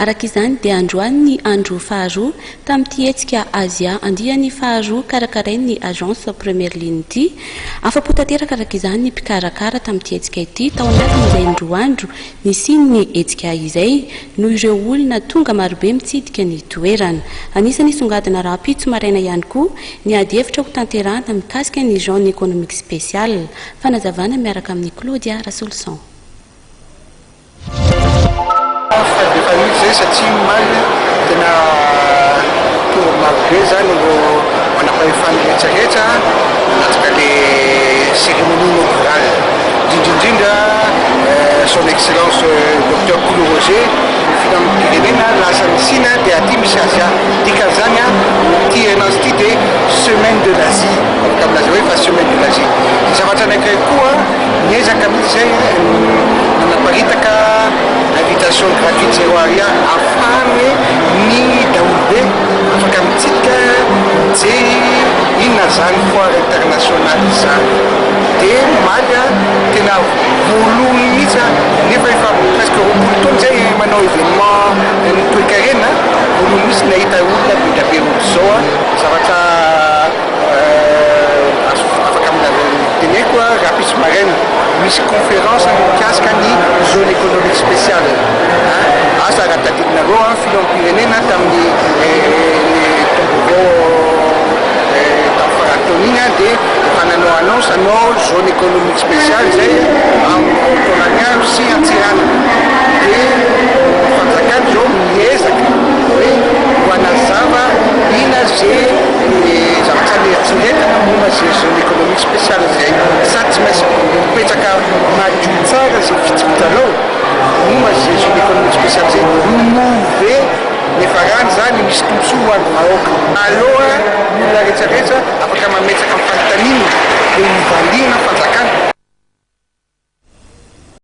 Araka izany dia androany ny andro faharoa tamin'ity hetsika Azia andiany faharoa karakarain'ny Agence Première Ligne ity. Afa-po tanteraka araka izany ny mpikarakara tamin'ity hetsika ity tao anatin'izay indroa andro nisian'ny hetsika izay noho ireo olona tonga marobe mitsidika ny toerana. Anisan'ny hisongadina rahampitso maraina ihany koa ny adihevitra hotanterahana mikasika ny Zone Economique Spéciale. Fanazavana miaraka amin'i Claudia Rasoloson. Faly dia faly mihitsy izay satria omaly tena tonga marobe izany ireo manampahefana rehetra rehetra nanatrika le cérémonie inaugurale. Indrindra indrindra son excellence Docteur Kolo Roger ny filoham-pirenena lasa any Sina dia aty misy Asia. Dikan'izany ity herinandro ity dia semaine de l'Asie, afaka milaza hoe fa semaine de l'Asie. Ny zavatra anankiray koa Niezaka mihitsy izay nanaparitaka invitation gratuite zéro ariary ahafahany ny daholobe afaka mitsidika mijery inona izany foire internationale izany. Dia omaly tena voalohany mihitsy nefa efa presque 20 taona izay manao événement ny toekarena, voalohany mihitsy nahita olona be dia be ohatr'izao zavatra Afaka teneniko rahampitso maraina misy conférence mikasika ny zone économique spéciale asa raha tadidinareo filoham-pirenena tamin'ny taom-baovao tamin'ny faran'ny taona iny dia efa nanao annonce hanao zone économique spéciale izay ao Taolagnaro sy Antsiranana dia ny fanjakana izao miezaka hoe ho hanazava inona ze zavatra nieritreretina momba ze zone économique spéciale zay sady tsy maintsy mipetraka madio tsara ze fitsipi-dalao momba ze zone économique spéciale zay moa ve niafarany zany misy tombotsoa ho an'ny vahoaka aloha ny olona rehetra rehetra afaka mametraka ny fanontaniana de hovaliana fanjakana.